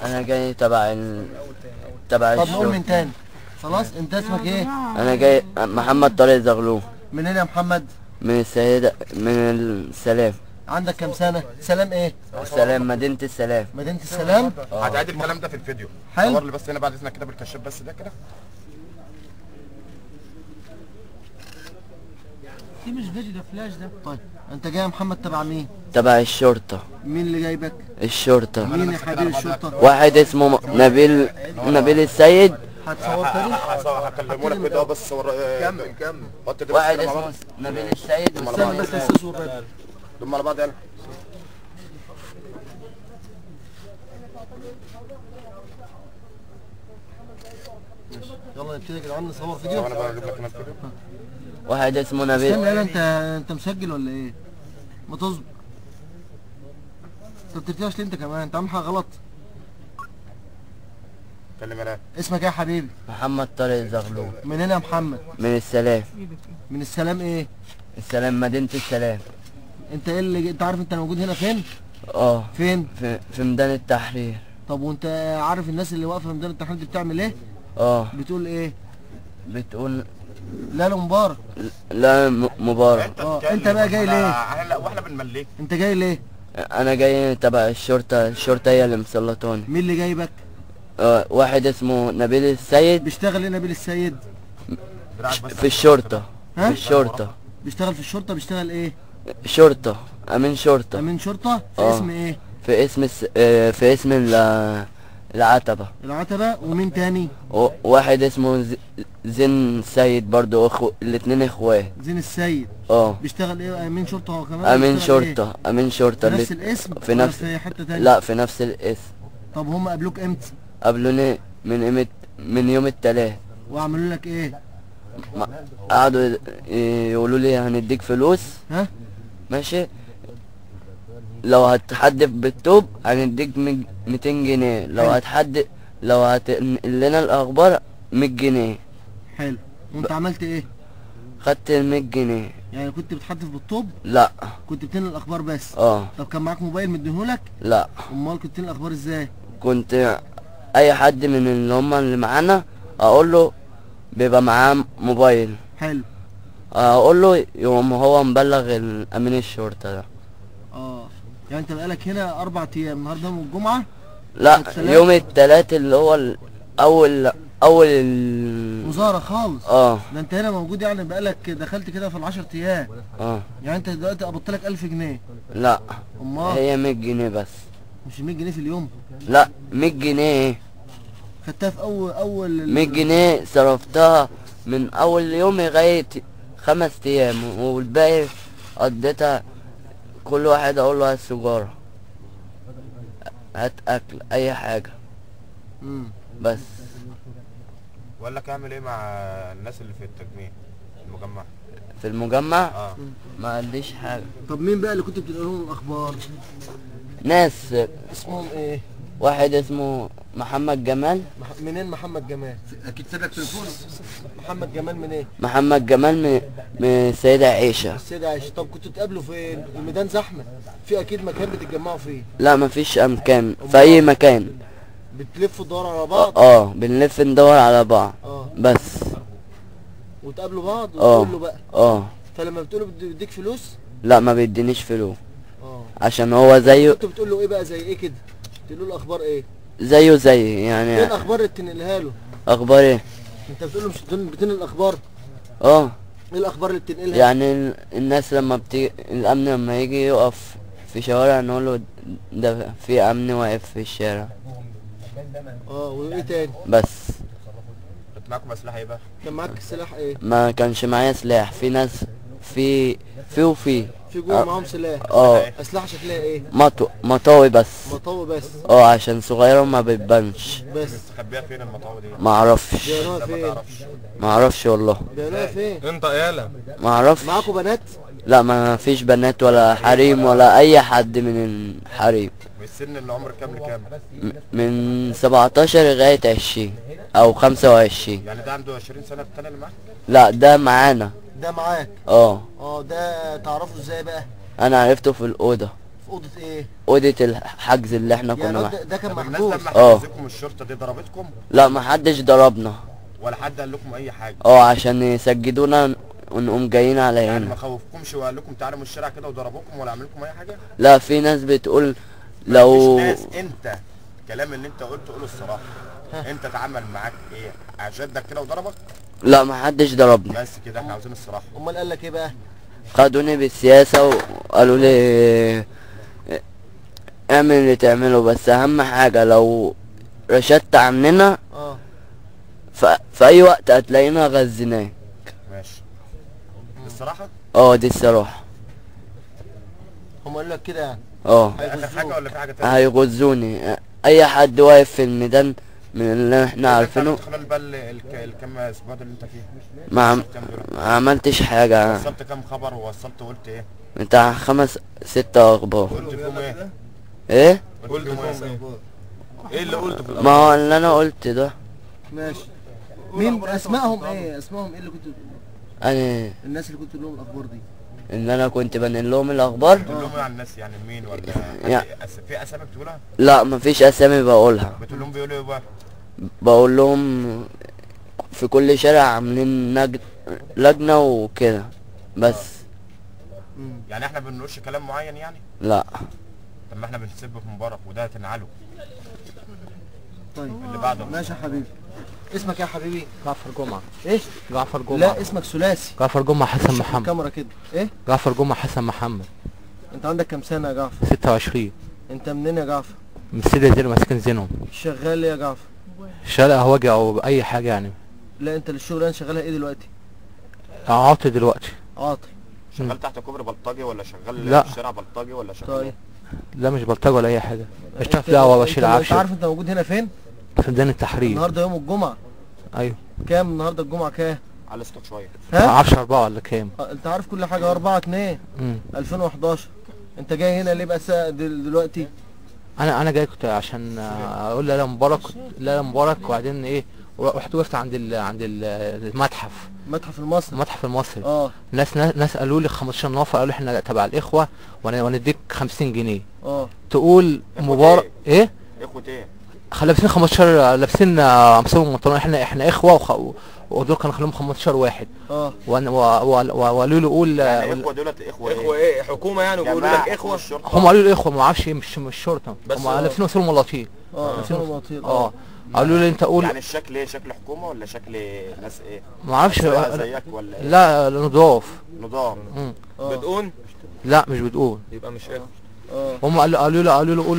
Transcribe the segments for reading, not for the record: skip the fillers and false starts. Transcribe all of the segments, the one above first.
انا جاي تبع تبع. طب نقول من تاني. خلاص انت اسمك ايه؟ انا جاي محمد طارق زغلول. منين يا محمد؟ من السيدة، من السلام. عندك كام سنة؟ سلام ايه؟ السلام، مدينة السلام. مدينة السلام؟ هتعيد الكلام ده في الفيديو. حلو. صور لي بس هنا بعد اذنك كده بالكشاف بس ده كده. دي مش فيديو ده فلاش ده. طيب انت جاي يا محمد تبع مين؟ تبع الشرطة. مين اللي جايبك؟ الشرطة. مين يا حبيبي الشرطة؟ واحد اسمه نبيل السيد. هتصور تاني؟ هكلمه لك كده بس صور. كمل كمل. واحد اسمه نبيل السيد. استنى بس الصور بدري. ضم على بعض يلا. يلا نبتدي يا جدعان نصور فيديو. انا بجيب لك انا الفيديو. واحد اسمه نبيل. استنى يلا، انت مسجل ولا ايه؟ ما تصبر. انت بترتعش ليه انت كمان؟ انت عامل حاجة غلط. كلم انا. اسمك ايه يا حبيبي؟ محمد طارق زغلول. منين يا محمد؟ من السلام. من السلام ايه؟ السلام، مدينة السلام. انت ايه اللي انت عارف انت موجود هنا فين؟ اه. فين؟ في ميدان التحرير. طب وانت عارف الناس اللي واقفة في ميدان التحرير دي بتعمل ايه؟ اه. بتقول ايه؟ بتقول لا لا مبارك. لا مبارك. اه انت بقى جاي ليه؟ لا واحنا بنمليك. انت جاي ليه؟ انا جاي تبع الشرطة، الشرطة هي اللي مسلطاني. مين اللي جايبك؟ واحد اسمه نبيل السيد. بيشتغل ايه نبيل السيد؟ في الشرطة. ها؟ في الشرطة. بيشتغل في الشرطة، بيشتغل ايه؟ شرطة، امين شرطة. امين شرطة؟ في اسم ايه؟ في اسم في اسم العتبة. العتبة. ومين تاني؟ واحد اسمه زين السيد برضو، اخو الاتنين اخوات. زين السيد. اه. بيشتغل ايه؟ امين شرطة هو كمان؟ امين شرطة، إيه؟ امين شرطة. في نفس الاسم؟ في نفس في حتة تانية؟ لا في نفس الاسم. طب هم قابلوك امتى؟ قابلوني من قيمة من يوم التلات. وعملوا لك ايه؟ قعدوا يقولوا لي هنديك فلوس. ها؟ ماشي، لو هتحدف بالطوب هنديك 200 جنيه، لو هتحدف، لو هتنقل لنا الاخبار 100 جنيه. حلو. وانت عملت ايه؟ خدت ال 100 جنيه. يعني كنت بتحدف بالطوب؟ لا، كنت بتنقل الاخبار بس. اه. طب كان معاك موبايل مديهولك؟ لا. امال كنت بتنقل الاخبار ازاي؟ كنت اي حد من اللي هم اللي معانا اقول له بيبقى معاه موبايل. حلو. اقول له يقوم هو مبلغ امين الشرطة ده. اه. يعني انت بقالك هنا 4 ايام، النهارده يوم الجمعة؟ لا، يوم التلات اللي هو اول وزارة خالص. اه. ده انت هنا موجود يعني بقالك دخلت كده في ال10 ايام. اه. يعني انت دلوقتي قبضت لك 1000 جنيه؟ لا. امال؟ هي 100 جنيه بس. مش 100 جنيه في اليوم؟ لا 100 جنيه خدتها في اول 100 جنيه صرفتها من اول يوم لغاية 5 ايام، والباقي قضيتها كل واحد اقول له هات سيجارة، هات اكل، اي حاجة. بس. وقال لك اعمل ايه مع الناس اللي في التجميع المجمع؟ في المجمع؟ اه. ما قاليش حاجة. طب مين بقى اللي كنت بتنقل لهم الاخبار؟ ناس اسمهم ايه؟ واحد اسمه محمد جمال. منين محمد جمال؟ اكيد ساب لك تليفونه. محمد جمال منين؟ إيه؟ محمد جمال من السيدة عائشة. السيدة عائشة. طب كنتوا تقابلوا فين؟ الميدان زحمة، في اكيد مكان بتتجمعوا فيه. لا مفيش امكان، في اي مكان. بتلفوا تدوروا على بعض؟ اه بنلف ندور على بعض. اه. بس. وتقابلوا بعض وتقولوا بقى. اه. فلما بتقولوا بيديك فلوس؟ لا ما بيدينيش فلوس. اه. عشان هو زيه. كنت بتقول له ايه بقى؟ زي ايه كده؟ تقول له الاخبار ايه؟ زيه زي يعني. ايه الاخبار اللي بتنقلها له؟ اخبار ايه؟ انت بتقول له مش بتنقل الاخبار؟ اه. ايه الاخبار اللي بتنقلها؟ يعني الناس لما الامن لما يجي يقف في شوارع نقول له ده في امن واقف في الشارع. اه. وايه تاني؟ بس. كنت معاكم اسلحة ايه بقى؟ كان معاك سلاح ايه؟ ما كانش معايا سلاح، في ناس في وفي في جوه معاهم سلاح. اه. اسلحة شكلها ايه؟ مطاوي بس. مطاوي بس. اه عشان صغيرة وما بتبانش. بس مستخبيها فين المطاوي دي؟ ما اعرفش. بيعملوها فين؟ ما اعرفش والله. بيعملوها فين؟ انت يالا. ما اعرفش. معاكوا بنات؟ لا ما فيش بنات ولا حريم ولا اي حد من الحريم. من السن اللي عمر كام لكام؟ من 17 لغاية 20 او 25. يعني ده عنده 20 سنة التاني اللي معاك؟ لا ده معانا. ده معاك؟ اه. اه. ده تعرفه ازاي بقى؟ انا عرفته في الاوضة. في اوضة ايه؟ اوضة الحجز اللي احنا كنا يعني ده كان محبوس. لما حجزكم الشرطة دي ضربتكم؟ لا ما حدش ضربنا ولا حد قال لكم اي حاجة. عشان يسجدونا ونقوم جايين على هنا. يعني ما خوفكمش وقال لكم تعالوا من الشارع كده وضربوكم ولا عملوا لكم اي حاجة؟ لا في ناس بتقول لو ناس. انت الكلام اللي انت قلته قوله الصراحة. انت اتعامل معاك ايه؟ شدك كده وضربك؟ لا ما حدش ضربني. بس كده احنا عاوزين الصراحة. امال قال لك ايه بقى؟ خدوني بالسياسة وقالوا لي اعمل اللي تعمله، بس اهم حاجة لو رشدت عننا في اي وقت هتلاقينا غزيناك. ماشي. الصراحة؟ دي الصراحة. هم قالوا لك كده يعني؟ اخر حاجة ولا في حاجة تانية؟ هيغزوني اي حد واقف في الميدان من اللي احنا عارفينه. خلال بقى الكام اسبوع اللي انت فيه؟ ما عملتش حاجة. وصلت كام خبر ووصلت وقلت ايه؟ بتاع 5 6 اخبار. قلت فيهم ايه؟ ايه؟ قلت فيهم ايه؟ ايه اللي قلته في ما هو اللي انا قلت ده. ماشي. مين اسمائهم ايه؟ اسمائهم ايه اللي كنت بتقول؟ انا الناس اللي كنت بتقول لهم الاخبار دي. ان انا كنت بنقل لهم الاخبار؟ بتقول لهم ايه على الناس يعني مين ولا في اسامي بتقولها؟ لا مفيش اسامي بقولها. بتقول لهم بيقولوا ايه بقى؟ بقول لهم في كل شارع عاملين لجنة وكده بس. يعني احنا بنقولش كلام معين يعني؟ لا. طب ما احنا بنسب في مبارك وده هتنعله. طيب اللي بعده. ماشي يا حبيبي. اسمك ايه يا حبيبي؟ جعفر جمعة. ايه؟ جعفر جمعة. لا اسمك ثلاثي. جعفر جمعة حسن محمد. الكاميرا كده. ايه؟ جعفر جمعة حسن محمد. انت عندك كام سنة يا جعفر؟ 26. انت منين يا جعفر؟ من سيدي زينب، مسكن زينهم. شغال ايه يا جعفر؟ شغال قهوجي او اي حاجة يعني. لا انت الشغلانة شغالها ايه دلوقتي؟ عاطل دلوقتي. عاطل. شغال تحت كوبري بلطجي ولا شغال لا. في الشارع بلطجي ولا شغال؟ طيب. لا مش بلطجي ولا اي حاجة. اشتغل في قهوة وبشيل عفش. انت عارف انت موجود هنا فين؟ في ميدان التحرير. النهارده يوم الجمعة. ايوه. كام النهارده الجمعة كام؟ على صوتك شوية. ها؟ ما اعرفش 4 ولا كام. انت عارف كل حاجة. 4/2/2011. انت جاي هنا ليه بقى دلوقتي؟ انا جاي كنت عشان اقول لا مبارك، لا مبارك، وبعدين ايه رحت وقفت عند المتحف. المتحف المصري. المتحف المصري. ناس قالوا لي 15 نفر، قالوا احنا تبع الاخوة ونديك 50 جنيه. تقول مبارك ايه؟ اخوه ايه؟ لابسين 15، لابسين قمصان وبنطلون. احنا اخوه ودول كانوا خلوهم 15 واحد. وقالوا له قول يعني اخوه دولت اخوه ايه؟ اخوه ايه؟ حكومة يعني؟ وبيقولوا لك اخوه؟ هم قالوا لي اخوه، ما اعرفش مش الشرطة، هم لابسين وصول ملاطيل. لابسين ملاطيل. قالوا لي انت قول. يعني الشكل ايه؟ شكل حكومة ولا شكل ناس ايه؟ ما اعرفش. زيك ولا ايه؟ لا نضاف. نضاف. بتقول؟ لا مش بتقول. يبقى مش اخوه. هم قالوا له قول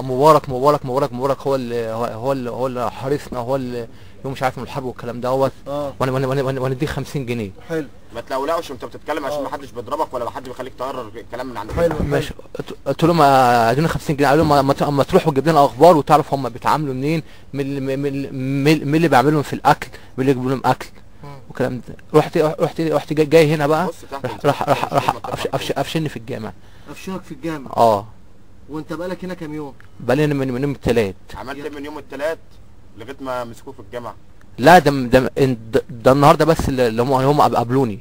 مبارك مبارك مبارك مبارك، هو اللي هو اللي هو اللي حارسنا، هو اللي يوم مش عارف من الحرب والكلام دوت. وانا اديك 50 جنيه. حلو. ما تلولعش وانت بتتكلم عشان ما حدش بيضربك ولا حد بيخليك تقرر الكلام من عندك. حلو ماشي. قلت لهم ادوني 50 جنيه. قالوا ما تروحوا تجيب لنا اخبار وتعرف هم بيتعاملوا منين، من اللي بيعملهم في الاكل، من اللي يجيبوا لهم اكل والكلام ده. رحت جاي هنا بقى، راح راح راح قفشني في الجامع. قفشوك في الجامع؟ وانت بقالك هنا كام يوم؟ بقالي من يوم التلات. عملت ايه من يوم التلات لغاية ما مسكوه في الجامعة؟ لا ده النهارده بس اللي هم قابلوني.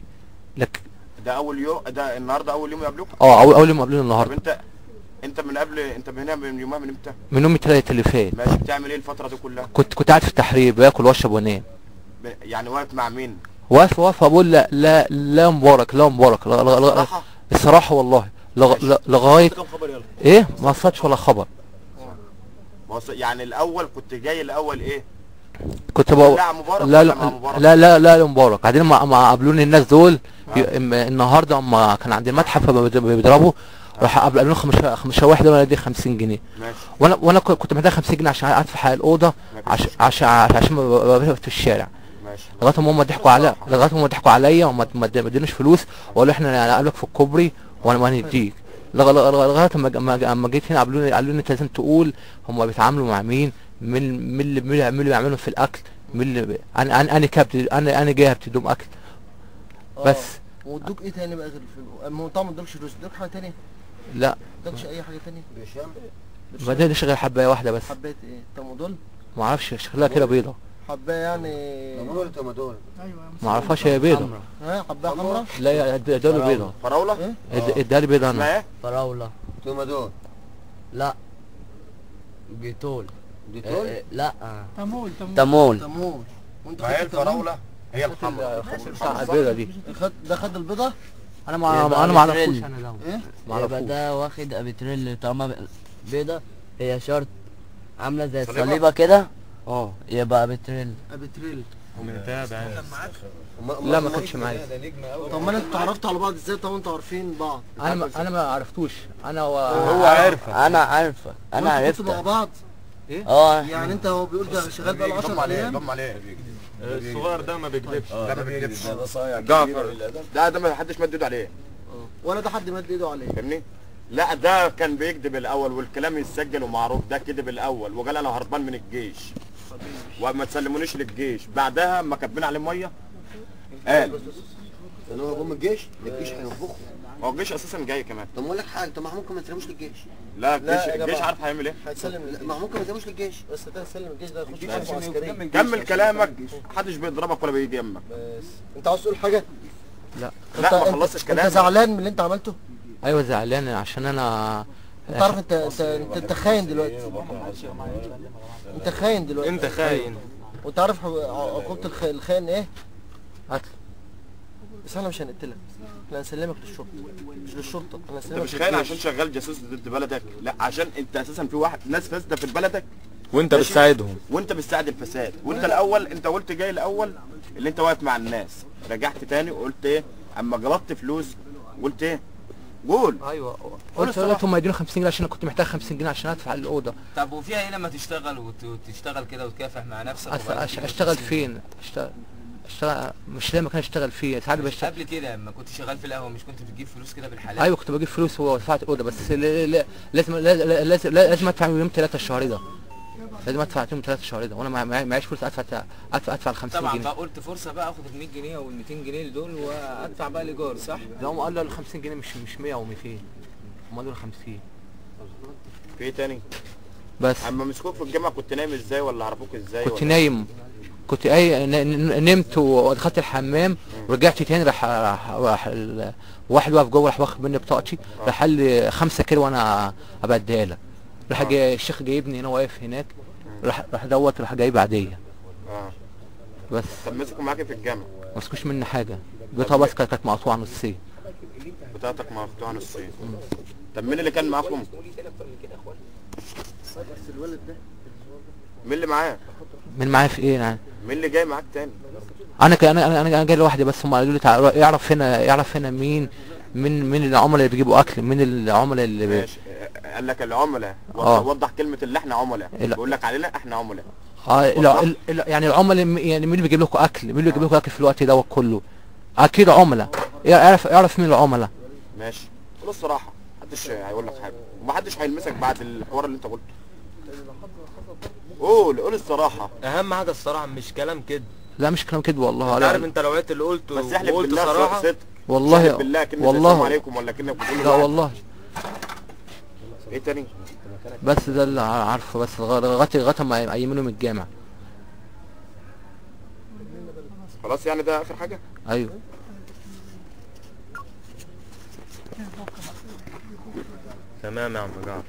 لك ده اول يوم؟ ده النهارده اول يوم يقابلوك؟ اول يوم قابلوني النهارده. طب انت من قبل، انت من هنا من يومها، من امتى؟ من يوم التلات اللي فات. ماشي. بتعمل ايه الفترة دي كلها؟ كنت قاعد في التحرير باكل واشرب وانام. يعني واقف مع مين؟ واقف بقول لا لا لا مبارك، لا مبارك. لا الصراحة والله لغاية ايه ما وصلتش ولا خبر. يعني الاول كنت جاي الاول ايه؟ كنت بقول لا مبارك، لا لا لا لا لا مبارك. بعدين ما قابلوني الناس دول النهارده، اما كان عند المتحف بيضربوا، راح قابلوني 15 واحد وانا ادي 50 جنيه. ماشي. وانا كنت محتاج 50 جنيه عشان قاعد في الاوضة، عشان ما بقاش في الشارع. ماشي. لغاية ما هم ضحكوا عليا، لغاية ما هم ضحكوا عليا وما ادونيش فلوس، وقالوا احنا هنقابلك في الكوبري وانا هنديك. لغاية ما جيت هنا قابلوني، قالوا لي انت لازم تقول هم بيتعاملوا مع مين، من اللي بيعملوا في الاكل، من اللي انا كابتن، انا جاي بتدوم اكل بس. وادوك ايه تاني بقى غير الفلوس؟ ما هو طبعا ما ادوكش فلوس، ادوك حاجة تانية؟ لا ما ادوكش اي حاجة تانية؟ ما ادانيش غير حبايه واحدة بس. حبايه ايه؟ تمودول؟ ما اعرفش شكلها كده بيضة. حبايه يعني تمول ولا تمادول؟ ايوه ما اعرفهاش، هي بيضة. ها حبايه حمراء؟ لا اداله بيضة. فراوله؟ اداله بيضة. انا فراوله. تمادول؟ لا جيتول. جيتول؟ لا تمول. تمول. تمول. وانت ما هي الفراوله هي الحمراء البيضة دي. ده خد البيضة؟ انا ما اعرفوش. انا ده ايه؟ ما اعرفوش. ده واخد ابيتريل طالما بيضة هي شرط عامله زي الصليبه كده. يبقى ابيتريل. ابيتريل. لا ما كانش معايا. طب ما انتوا اتعرفتوا على بعض ازاي؟ طب انتوا عارفين بعض؟ انا ما عرفتوش. انا هو عارفك. انا عارفك. انا عرفتك. مع بعض؟ ايه؟ يعني انت هو بيقول ده شغال بقى 10 ايام. ضم عليه الصغير ده ما بيكذبش. ده ما بيكذبش. ده صايع جعفر ده ما حدش مد ايده عليه. ولا ده حد مد ايده عليه. فاهمني؟ لا ده كان بيكذب الاول والكلام يتسجل ومعروف. ده كذب الاول وقال انا هربان من الجيش وما تسلمونيش للجيش. بعدها ما كبين عليه مية قال ده هو هربان من الجيش؟ الجيش هينفخه. هو الجيش اساسا جاي كمان. طب اقول لك حاجة، طب ما ممكن ما تسلموش للجيش. لا الجيش عارف هيعمل ايه. هيسلم. ما ممكن ما تسلموش للجيش. بس ده سلم الجيش ده يخش في عسكرية. كمل كلامك، محدش بيضربك ولا بيجي جنبك. بس انت عاوز تقول حاجة؟ لا لا ما خلصتش كلامك. انت زعلان من اللي انت عملته؟ ايوه زعلان عشان انا انت عارف انت انت خاين دلوقتي. انت خاين دلوقتي. انت خاين. وانت عارف عقوبة الخاين ايه؟ قتل. بس احنا مش هنقتلك، احنا هنسلمك للشرطة. مش للشرطة، احنا هنسلمك. انت مش خاين عشان شغال جاسوس ضد بلدك، لا عشان انت اساسا في واحد ناس فاسدة في بلدك وانت بتساعدهم، وانت بتساعد الفساد. وانت الاول، انت قلت جاي الاول اللي انت واقف مع الناس، رجعت تاني وقلت ايه؟ اما غلطت فلوس قلت ايه؟ قول. ايوه قلت لهم يدوني 50 جنيه عشان انا كنت محتاج 50 جنيه عشان ادفع الاوضة. طب وفيها ايه لما تشتغل وتشتغل كده وتكافح مع نفسك؟ اشتغل فين؟ اشتغل مش لاقي مكان اشتغل فيه. ساعات بشتغل. قبل كده لما كنت شغال في القهوة مش كنت بتجيب فلوس كده بالحلال؟ ايوه كنت بجيب فلوس ودفعت اوضة، بس لازم لازم لازم ادفع يوم 3 الشهر ده. لازم ادفع يوم 3 الشهر ده وانا معيش فلوس ادفع ال 50 جنيه. طبعا بقى قلت فرصة بقى اخد ال 100 جنيه او ال 200 جنيه دول وادفع بقى الايجار، صح؟ ده هم قالوا ال 50 جنيه مش 100 و200، هم قالوا 50. في ايه تاني؟ بس اما مسكوك في الجامعة كنت نايم ازاي ولا عرفوك ازاي؟ كنت نايم، كنت اي نمت ودخلت الحمام ورجعت تاني. راح راح واحد واقف جوه راح واخد مني بطاقتي، راح قال لي 5 كيلو وانا ابقى اديها لك. راح جاي الشيخ جايبني هنا واقف هناك، راح دوت راح جايب عادية. بس طب مسكوا معاك في الجامعة؟ ما مسكوش مني حاجة، بطاقة بس كانت مقطوعة نصين. بطاقتك مقطوعة نصين. طب مين اللي كان معاكم؟ مين اللي معاه؟ مين معايا في ايه يعني؟ مين اللي جاي معاك تاني؟ انا انا انا جاي لوحدي، بس هم قالوا لي تعالى اعرف هنا، اعرف هنا مين مين العملاء اللي بيجيبوا اكل، مين العملاء اللي ماشي. قال لك العملاء، وضح كلمة اللي احنا عملاء، بيقول لك علينا احنا عملاء. يعني العملاء يعني مين اللي بيجيب لكم اكل؟ مين اللي بيجيب لكم اكل في الوقت دوت كله؟ اكيد عملاء. اعرف مين العملاء. ماشي، قول الصراحة، محدش هيقول لك حاجة ومحدش هيلمسك بعد الحوار اللي انت قلته. قول قول الصراحة، اهم حاجة الصراحة، مش كلام كده. لا مش كلام كده والله. انت عارف انت لو قلت اللي قلته بس احلف وقلت بالله صراحة صدق والله بالله كلمة والله السلام عليكم ولا كلمة بتقول لا والله. ايه تاني؟ بس ده اللي عارفه، بس لغاية ما ايمنوا من الجامع. خلاص يعني ده اخر حاجة؟ ايوه. تمام يا عم جعفر.